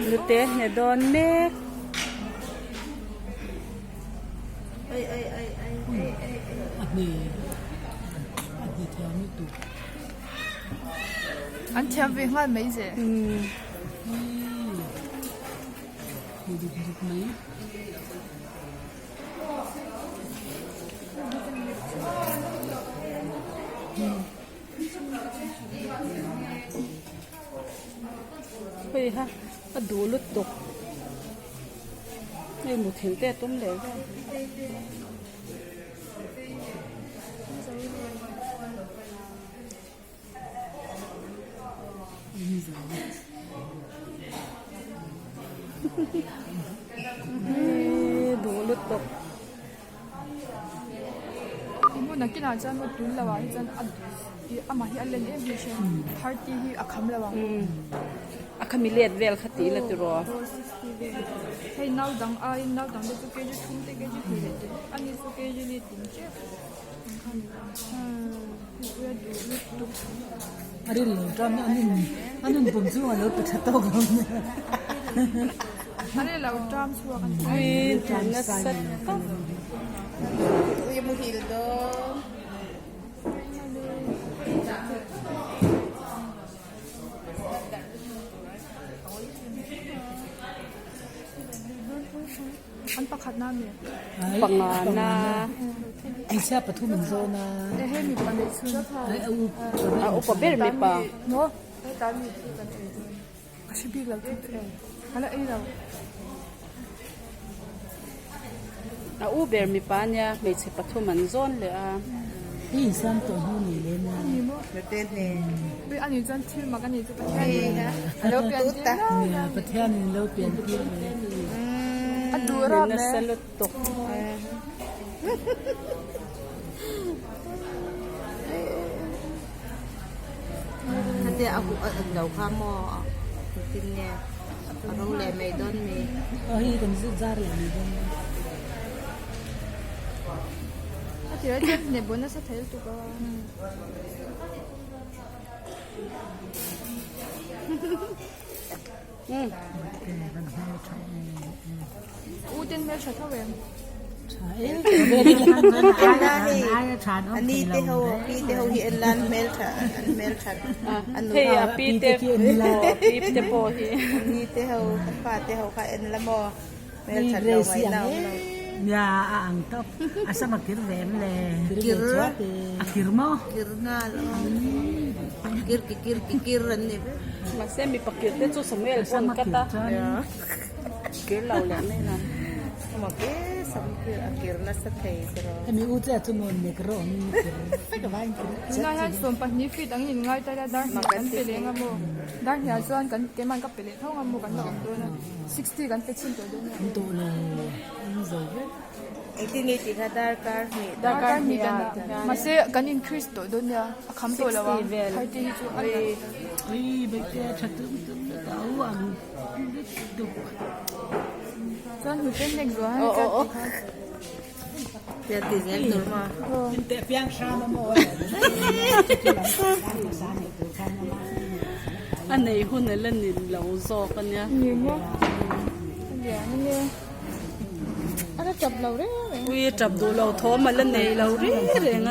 Nute hne dawn mek. An thiam ve nghal mai ze. Hei ha a duh lutuk hei muthilh te a tum leh vel. Duh lutuk. Hmun a kinah chuan maw tun lo ah hi chuan a ih amah hi a len em hi a hria 30 hi a kham lo ang. A khami let vel kha tih la tiraw. Hei nau dang aiin nau dang te chu kg thum te kg hnih leh te ani chu kg li tin tep. A rin lo tan an in an in pum chungah lo pe tha tawk lo nia. A rin lo tan chhuak a ni. Ui tan nasa tak. Ui muhil dawn. An pakhat na mi? Panga na. Hmeichhia pathum an zawn a. He mipa nei chhun. A upa ber mipa. Maw? He mi chu kan ei dawn. Ka hre bik lo chu chu. Ka la ei lo. A u ber mipa ania hmeichhe pathum an zawn leh a. Hei insiam tawh hnu nei lem a. Ni maw? Nute hne. Ui ani chuan thil mak ani chu Pathian in alo pian tir lo. Nia Pathian in lo pian tir ve. A duh rap Nasa le. lutuk. Khatia a huh a lo kha maw engtin nge a ro leh mai dawn mi. Aw hei kan zut zar leh mai dawn. A tirah chuan hneh bawn nasa thei lutuk a. U ten hmel tha tho em? Tha e. Ani te ho pi te ho hi en lan hmel tha an hmel tha an nu Hei a pi te pi te pawh hi. Ani te ho ka fa te ho kha en la maw. Hmel that lo ngaihna awm lo. Nia a ang tawp. A sam a kir ve em le? Kir. A kir maw? Kir nghal aw. Kir ki kir ki kir an ni vek. Mahse mipa kir te chu Samuel pawn cut a. Kir lo leh mai la. Sama ke sam kir a kir nasa thei tiraw. Hemi u che chu maw nek rawh ang kir vek a vai kir. Tunah hian 12 feet angin in ngai ta ila dar hnih kan pe leh anga maw? Dar hnih ah chuan kan keimah ka pe leh tho anga maw kan la awm dawn a. 60 kan pe chhin tawh dawn a. An tawh lo, an zo vek. Engtin nge tih kha darkar hnih Darkar hnih dan ah. Mahse kan increase tawh dawn nia, a kham tawh lo a, 30 hi chu a lian. Ui baite tha tum tum na ta u ang lutuk. Chuan hnute nek zuah a tia tih kha. Tia ti zel tur maw. Inte piang hram a maw. A nei hun a la ni lo zawk a nia. Ni maw? A lian a nia. A la tap lo reng reng. Ui tap duh lo thawm a la nei lo reng reng a.